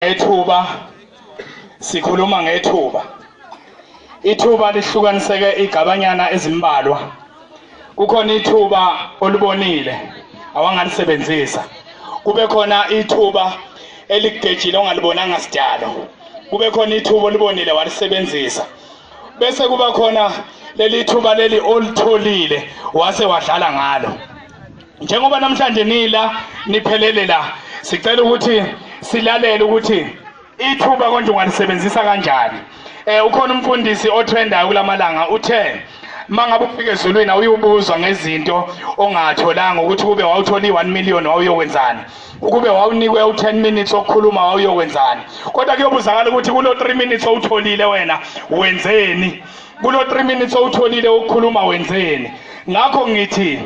Ngethuba sikhuluma ngethuba. Ithuba lihlukaniseke igabanyana ezimbalwa. Kukhona ithuba olibonile awangalisebenzisa. Kube khona ithuba elikugejile ongalibonanga sidalo. Kube khona ithuba olibonile walisebenzisa. Bese kuba khona leli thuba leli olitholile wase wadlala ngalo. Njengoba namhlanje nila niphelele la, sicela ukuthi silalele ukuthi ithuba konje ungalisebenzisa kanjani. Ukhona umfundisi otrendayo kulamalanga, uthe mangabe ufika ezulwini awuyubuzwa ngezinto ongatholanga, ukuthi kube wawuthola i-1 million wawuyokwenzani, ukube wawunikwe u-10 minutes okukhuluma wawuyokwenzani. Kodwa kuyobuzakala ukuthi kulo 3 minutes owutholile wena wenzeni, kulo 3 minutes owutholile ukukhuluma wenzeni. Ngakho ngithi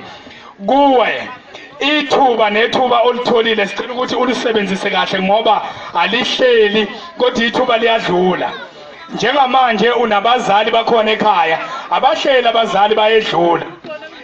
kuwe, ithuba nethuba olitholile sicela ukuthi ulisebenzise kahle, ngoba alihleli kodwa ithuba liyadlula. Njengamanje unabazali bakhona ekhaya, abahleli abazali bayedlula.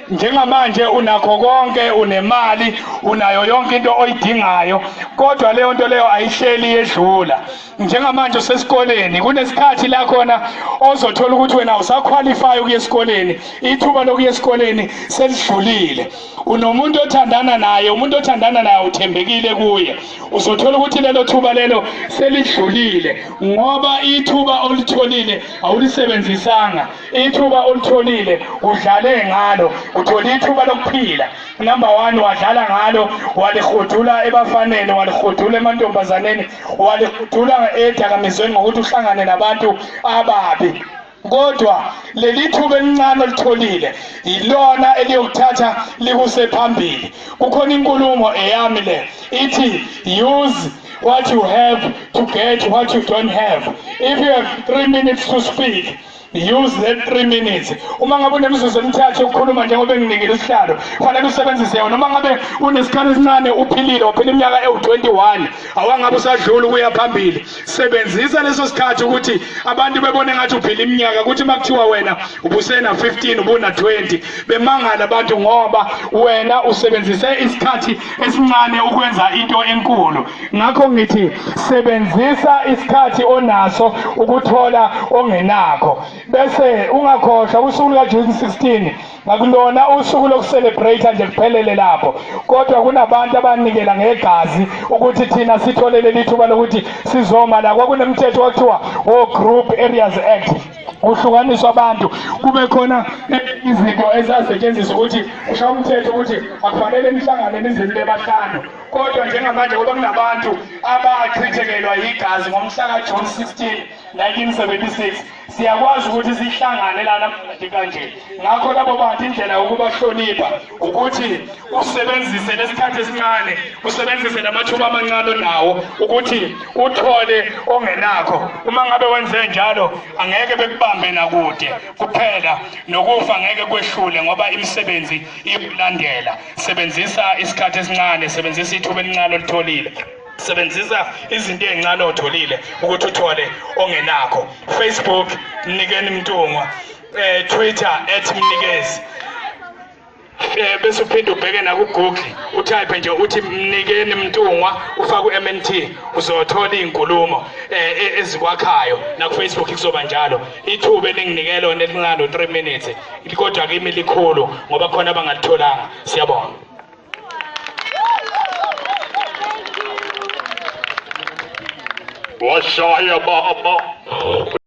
Njengamanje unakho konke, unemali, unayo yonke into oyidingayo, kodwa leyo nto leyo ayihleli yedlula. Njengamanje usesikoleni, kunesikhathi la khona ozothola ukuthi wena usaqualify ukuya esikoleni, ithuba lokuya esikoleni selidlulile. Unomuntu othandana naye, umuntu othandana naye uthembekile kuye, uzothola ukuthi lelo thuba lelo selidlulile, ngoba ithuba olitholile awulisebenzisanga. Ithuba olitholile udlale ngalo, uthole ithuba lokuphila. Number 1, wadlala ngalo, walihudula ebafaneni, walihudula emantombazaneni, walihudula edakamizweni ngokuthi uhlangane nabantu ababi. Kodwa leli thuba elincane olitholile yilona eliyokuthatha likuse phambili. Kukhona inkulumo eyami le ithi, use what you have to get what you don't have. If you have 3 minutes to speak, use that 3 minutes. Uma ngabe unemizuzu emithathu yokukhuluma njengoba enginikile isihlalo, kufanele usebenzise yona. Uma ngabe unesikhathi esincane uphilile, waphila iminyaka ewu-21, awangabe usadlula ukuya phambili, sebenzisa leso sikhathi ukuthi abantu bebone ngathi uphila iminyaka, ukuthi uma kuthiwa wena ubusena 15 ubuna 20, bemangala abantu ngoba wena usebenzise isikhathi esincane ukwenza into enkulu. Ngakho ngithi sebenzisa isikhathi onaso ukuthola ongenakho. Bese ungakhohlwa usuku luka June 16, ngakulona usuku lokucelebrate nje kuphelele lapho, kodwa kunabantu abanikela ngegazi ukuthi thina sithole leli thuba lokuthi sizoma la. Kwakunemthetho kwakuthiwa o Group Areas Act, kuhlukaniswa abantu, kube khona izinto ezasetshenziswa ukuthi kusho umthetho ukuthi akufanele nihlangane nize nibe bahlanu. Kodwa njengamanje ngoba kunabantu abachithekelwa igazi ngomhla kaJune 16 1976, siyakwazi ukuthi sihlangane la namhlanje kanje. Ngakho labo bantu indlela yokubahlonipha ukuthi usebenzise lesikhathi esincane, usebenzise namathuba amancane onawo ukuthi uthole ongenakho. Uma ngabe wenze njalo angeke bekubambe nakude kuphela, nokufa ngeke kwehlule ngoba imisebenzi iyokulandela. Sebenzisa isikhathi esincane, sebenzisa ithuba elincane olitholile, sebenzisa izinto ezincane otholile ukuthi uthole ongenakho. Facebook Mnikeni Mntungwa, Twitter @Mnikezi, bese uphinde ubheke na ku Google, utype nje uthi Mnikeni Mntungwa, ufake u-MNT, uzothola izinkulumo ezikwakhayo. Na ku Facebook kuzoba njalo. Ithuba elinginike lona elincane u3 minutes, kodwa kimi likhulu ngoba khona abangalitholanga. Siyabonga. Washaya baba.